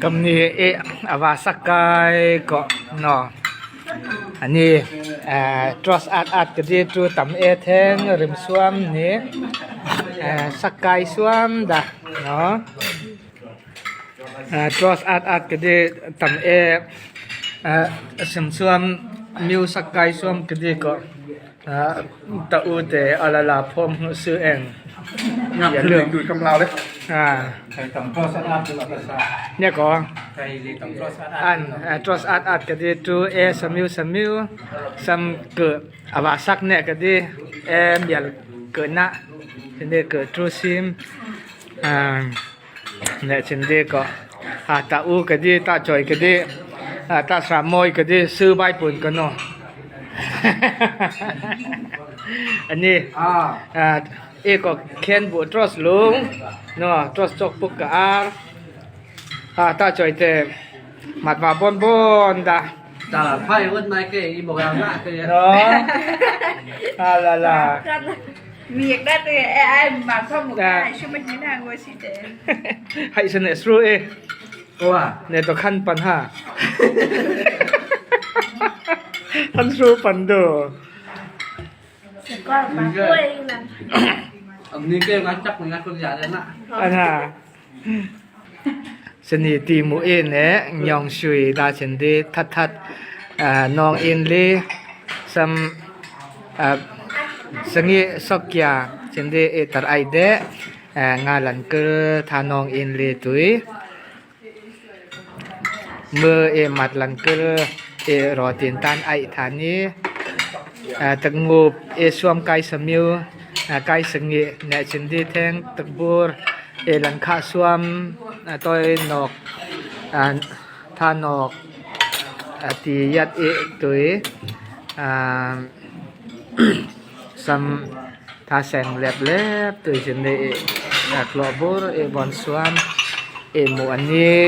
Kamni e awa sakai ko no ani trust at at ka di tu tam e then rim suam ni sakai suam da no trust at at ka di tam e sim suam miu sakai suam ka di ko ta u te alala phom hu su eng ne ko an trust at at ka di tu e samiu samiu sam ke awa sak ne ka di e mial ke na ne ke tru sim ne chin di ko a ta u ka di ta choi ka di ta sa moi ka di sư bai pun ka no ani e ko khen bu trust lung no trust chok puk ka ar a ta choi te mặt vào bon bon da Ta phai vẫn mai cái đi bộ làm lại cái no à là là Việc đó thì ai mà không một cái chứ mình thế nào ngồi xí tệ. Hãy xin lỗi ru e Ủa ne to khan pan ha han ru pan do Ông như kêu ngắt chắc mình ngắt con giả đấy nè. Anh ha สนีตีหมูเอ็นเนี่ยยองชุยดาเชนดีทัดทัดอ่านองเอ็นลีซัมอ่าสงีสกยาเชนดีเอตรไอเดอ่างาลันเกอทานองเอ็นลีตุยเมื่อเอมัดลันเกอเอรอตีนตานไอฐานีอ่าตะงูบเอสวมไกสมิวอ่าไกสงีเนี่ยเชนดีแทงตะบูรเอลันคาสวมอ่าต้อยนอกอ่าทานอกอ่าตียัดเอตุยอ่า ซัมทาแสงแลบแลบตุยเชนดีเออ่ากลอบูรเอบอนสวมเอหมู่อันนี้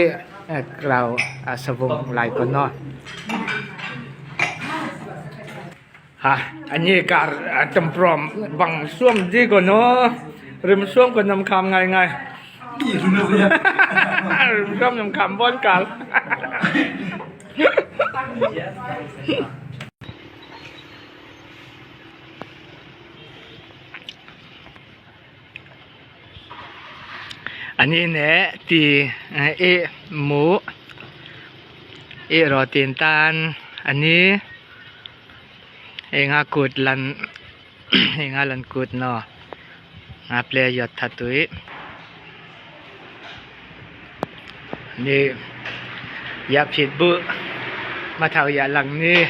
อ่ากล่าวอ่าสวงหลายคนเนาะ ฮะอันนี้การจำปรอมบังส้วมดีกว่าเนาะริมส้วมก็นำคำไงไงริมส้วมนำคำบ้อนกันอันนี้เนี่ยตีเอหมูเอรอตีนตานอันนี้ เองอากูดลันเองอาลันกูดเนาะอาเปลยอดทัตุยนี่อย่าผิดบุมาเท่าอย่าหลังนี่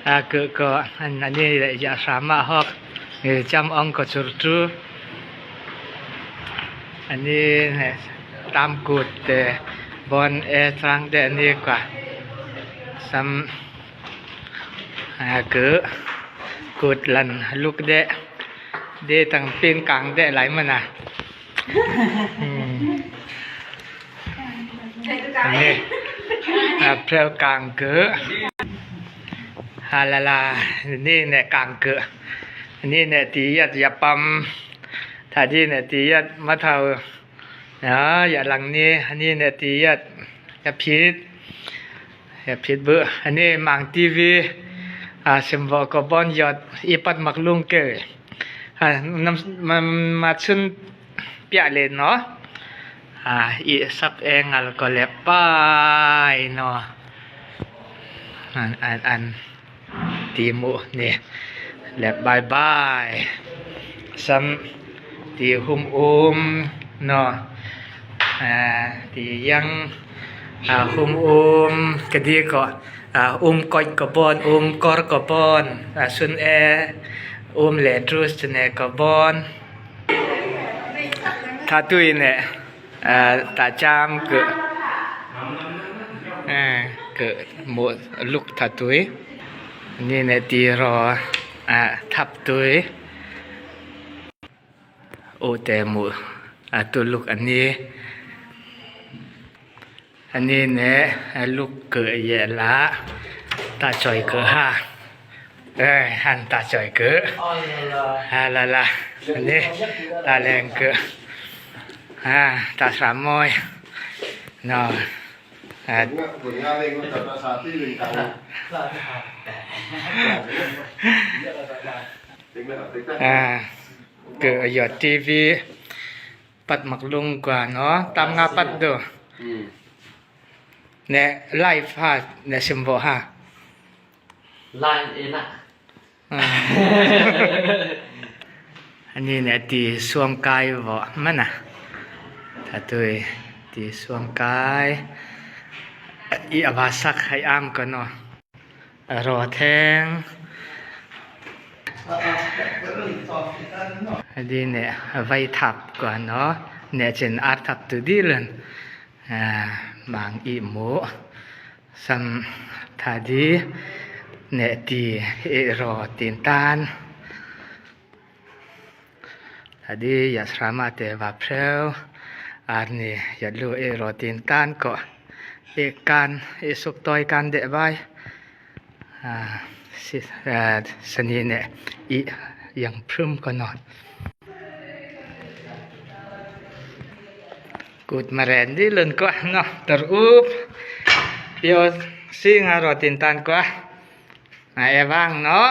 อาเกิดก็อันนี้แหละอย่าสามารถฮอกนี่จำองก็จุดจูอันนี้เนี่ยตามกูดแต่บอลเอทรังเดนี่กว่าซ้ำ à cứ cột lần lúc đệ đệ thằng pin càng đệ lại mà nè นี่อ่าเพลกลางเกือฮาลาลานี่เนี่ยกลางเกือนี่เนี่ยตียัดยาปั๊มถ้าที่เนี่ยตียัดมะเทาเนาะอย่าหลังนี้อันนี้เนี่ยตียัดยาพิษยาพิษเบื่ออันนี้มังทีวีอ่าสมบอกก็บอนยอดอีปัดมักลุงเกยอ่านำมามาชุนเปียเลยเนาะอ่าอีสักเองอ่ะก็เล็บไปเนาะอันอันอันตีหมูนี่เล็บบายบายซ้ำตีหุมอุมเนาะอ่าตียังอ่าหุมอุมกะดีก็อ่าอุมกอยกะบอนอุมกอร์กะบอนอ่าซุนเออุมเลทรุสเนกะบอนถ้าตุยเนี่ยอ่าตาจามเกะอ่าเกะหมดลูกถ้าตุยนี่เนี่ยตีรออ่าทับตุยโอแต่หมดอ่าตัวลูกอันนี้ อันนี้เนี่ยลูกเกิดเยละตาจ่อยเกิดฮะเอ้ยหันตาจ่อยเกิดฮะละละอันนี้ตาแรงเกิดฮะตาสามมอย No. Ke yo TV pat maklung kwa no tam nga pat do. Ne live ha ne simbo ha. Line enak. Ani ne ti suang kai vo mana. Tha tui ti suang kai i ava sak hai am ko no. Ro theng. Adi ne vai thap ko no ne chen ar thap tu di len mang i mu sam tha di ne ti e ro tin tan tha di ya srama te va phreu ar ni ya lu e ro tin tan ko e kan e suk toi kan de bai si sani ne i yang phrum ko non Kut maren di lun ko no ter up pio si nga ro tin tan ko na e wang no.